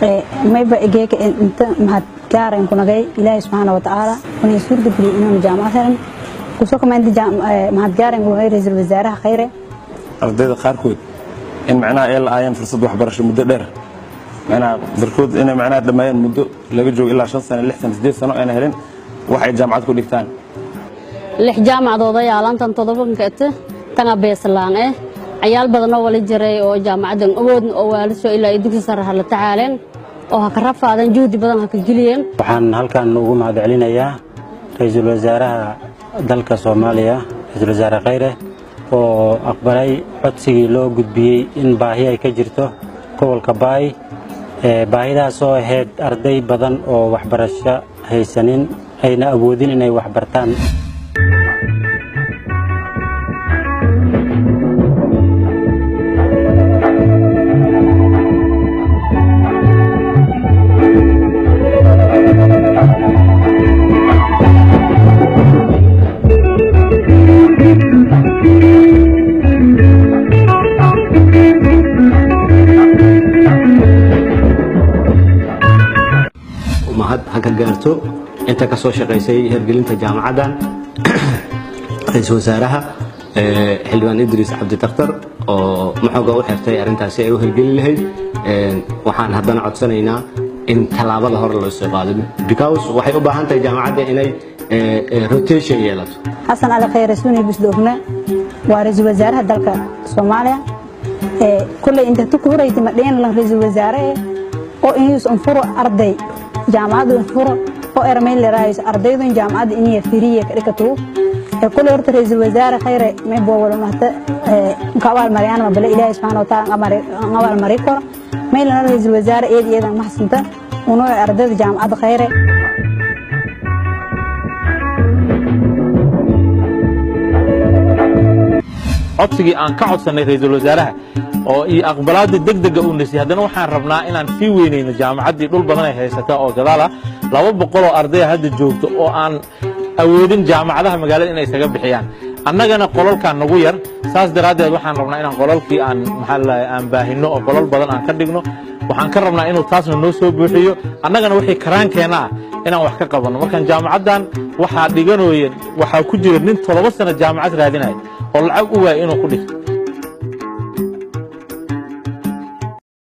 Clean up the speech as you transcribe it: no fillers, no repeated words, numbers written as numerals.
Mayba geeka inta mahad gaara ku nagay Ilaahay subxaana wa tacaala unay suurtageliyey inaanu jaamacad helan kusoo kamaynta. Mahad gaara ku nagay Ra-iisul Wasaaraha Khayre. Ardayda qaarkood in macnaha ay la'aayeen fursad waxbarasho muddo dheer, macnaha darkood inay macnaha dhammaayeen muddo laga joogo ilaa 5 sano, 6 sano, 8 sano ayna helin wax ay jaamacad ku dhigtaan. Lix jaamacadood ayaa lantan todobanka tanga beeslaan cayaal badanoo wali jiray oo jaamacadan awoodna oo waalisoo ilaa ay dugsi sare ha la tacaaleen oo ha ka rafaadeen, juhdi badan ha ka geliyeen. Waxaan halkan ugu mahad celinayaa Ra-iisul Wasaaraha dalka Soomaaliya, Ra-iisul Wasaare Khayre, oo aqbalay codsigii loo gudbiyey in baahi ay ka jirto gobolka Baay, baahidaas oo ahayd arday badan oo waxbarasho haysanin ayna awoodin inay waxbartaan. Mahad ha ka gaarto inta ka soo shaqaysay hirgelinta jaamacaddan: Ra-iisul Wasaaraha, Xildhibaan Idriis Cabdi Takhtar oo maxooga u xirtay arrintaasi ay u hirgelin lahayd. Waxaan haddana codsanaynaa in tallaabada hore loo soo qaado, because waxay u baahan tahay jaamacadda inay rotation yeelato. Xasan Cali Khayre suuni busdoogna waa Ra-iisul Wasaaraha dalka Soomaaliya. Kulley inta ku horeytay ma dheen lan ra-iisul wasaare oo inuu anfuro arday jaamacaddu anfuro oo ermayn leeraayso ardaydan jaamacadda inay free ka dhigto. Kulley horta Ra-iisul Wasaare Khayre may boo wala mahta ka abaal mariyaan ma bale Ilaahay subxaana wa tacaala abaal mari karo. May lana Ra-iisul Wasaare eed eedan maxsanta unoo ardayda jaamacadda Khayre. Codsigii aan ka codsannay Ra-iisul Wasaaraha oo iyo aqbalaadda degdega uu nasiyey, haddana waxaan rabnaa inaan sii weynayno jaamacaddii. Dhul badan ay haysataa oo gadaal ah, 200 oo ardaya hadda joogto oo aan awoodin jaamacadaha magaalada inay isaga bixiyaan. Annagana qolalkaan nagu yar, saas daraaddeed waxaan rabnaa inaan qolalkii aan maxaa la aan baahinno oo qolal badan aan ka dhigno. Waxaan ka rabnaa inuu taasna noo soo buuxiyo, annagana wixii karaankeenna ah inaan wax ka qabanno. Markaan jaamacaddan waxaa dhiganooye, waxaa ku jira nin 7 sano jaamacad raadinaya oo lacag u waayay inuu ku dhigto.